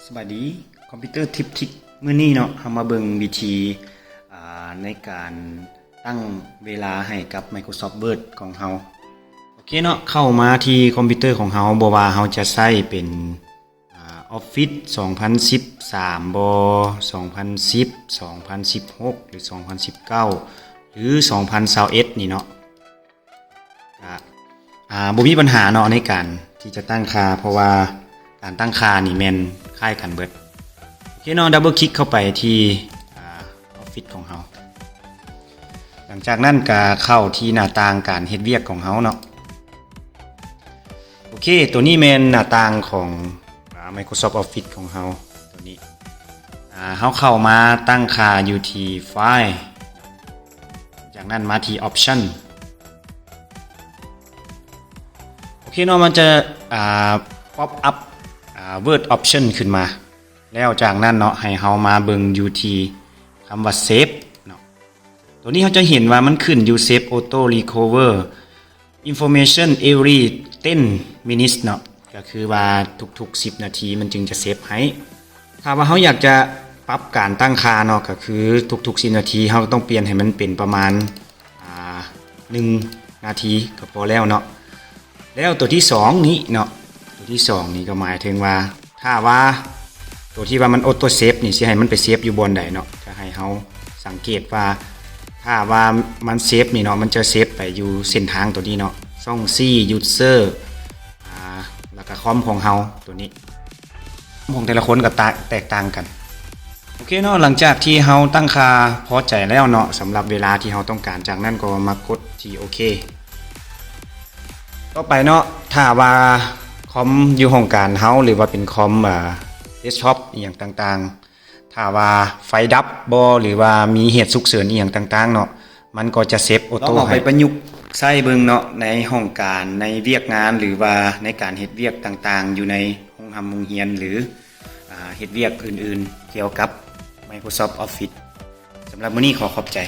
ສະບາຍດີ ຄອມພິວເຕີທິບທິກ ມື້ນີ້ເນາະ ເຮົາມາເບິ່ງວິທີ ອ່າ ໃນການຕັ້ງເວລາໃຫ້ກັບ Microsoft Word ຂອງເຮົາ. ໂອເຄເນາະ ເຂົ້າມາທີ່ຄອມພິວເຕີຂອງເຮົາ ບໍ່ວ່າເຮົາຈະໃຊ້ເປັນ ອ່າ Office ສອງພັນສິບສາມບໍ ສອງພັນສິບ ສອງພັນສິບຫົກ ຫຼື ສອງພັນສິບເກົ້າ ຫຼື ສອງພັນຊາວເອັດນີ້ເນາະ. ກະ ອ່າ ບໍ່ມີບັນຫາເນາະ ໃນການທີ່ຈະຕັ້ງຄ່າ ເພາະວ່າການຕັ້ງຄ່ານີ້ແມ່ນຄ້າຍກັນເບິດ. ໂອເຄເນາະ ດັບເບິນຄລິກເຂົ້າໄປທີ່ ອ່າ Office ຂອງເຮົາ. ຫຼັງຈາກນັ້ນກະເຂົ້າທີ່ໜ້າຕ່າງການເຮັດວຽກຂອງເຮົາເນາະ. ໂອເຄ ໂຕນີ້ແມ່ນໜ້າຕ່າງຂອງ ອ່າ Microsoft Office ຂອງເຮົາ ໂຕນີ້. ອ່າ ເຮົາເຂົ້າມາຕັ້ງຄ່າຢູ່ທີ່ File ຈາກນັ້ນມາທີ່ Option. ໂອເຄເນາະ ມັນຈະ ອ່າ pop up ອ່າ Word Option ຂຶ້ນມາ ແລ້ວຈາກນັ້ນເນາະ ໃຫ້ເຮົາມາເບິ່ງຢູ່ທີ່ຄຳວ່າ Save ເນາະ. ໂຕນີ້ເຮົາຈະເຫັນວ່າມັນຂຶ້ນຢູ່ Save Auto Recover Information Every ten minutes ເນາະ ກໍຄືວ່າທຸກໆສິບນາທີມັນຈຶ່ງຈະເຊບໃຫ້. ຖ້າວ່າເຮົາຢາກຈະປັບການຕັ້ງຄ່າເນາະ ກໍຄືທຸກໆສິບນາທີເຮົາຕ້ອງປ່ຽນໃຫ້ມັນເປັນປະມານ ອ່າ ໜຶ່ງນາທີກໍພໍແລ້ວເນາະ. ແລ້ວໂຕທີສອງນີ້ເນາະ ໂຕທີສອງນີ້ກໍໝາຍເຖິງວ່າ ຖ້າວ່າໂຕທີ່ວ່າມັນ Auto Save ນີ້ ຊິໃຫ້ມັນໄປເຊບຢູ່ບ່ອນໃດເນາະ ກໍໃຫ້ເຮົາສັງເກດວ່າ ຖ້າວ່າມັນເຊບນີ້ເນາະ ມັນຈະເຊບໄປຢູ່ເສັ້ນທາງໂຕນີ້ເນາະ ຊ່ອງຊີ້ User ອ່າ ແລ້ວກໍຄອມຂອງເຮົາໂຕນີ້. ຂອງແຕ່ລະຄົນກໍຕາ- ແຕກຕ່າງກັນ. ໂອເຄເນາະ ຫຼັງຈາກທີ່ເຮົາຕັ້ງຄ່າພໍໃຈແລ້ວເນາະ ສຳລັບເວລາທີ່ເຮົາຕ້ອງການ ຈາກນັ້ນກໍມາກົດທີ່ໂອເຄ. ຕໍ່ໄປເນາະ ຖ້າວ່າຄອມຢູ່ຫ້ອງການເຮົາ ຫຼືວ່າເປັນຄອມ ອ່າ desktop ອີ່ຫຍັງຕ່າງໆ ຖ້າວ່າໄຟດັບບໍ ຫຼືວ່າມີເຫດສຸກເສີນອີ່ຫຍັງຕ່າງໆເນາະ ມັນກໍຈະເຊບໂອໂຕ້ໃຫ້. ລອງເອົາໄປປະຍຸກໃຊ້ເບິ່ງເນາະ ໃນຫ້ອງການ ໃນວຽກງານ ຫຼືວ່າໃນການເຮັດວຽກຕ່າງໆ ຢູ່ໃນໂຮງຮ່ຳໂຮງຮຽນ ຫຼື ອ່າ ເຮັດວຽກອື່ນໆ ກ່ຽວກັບ Microsoft Office. ສຳລັບມື້ນີ້ຂໍຂອບໃຈ.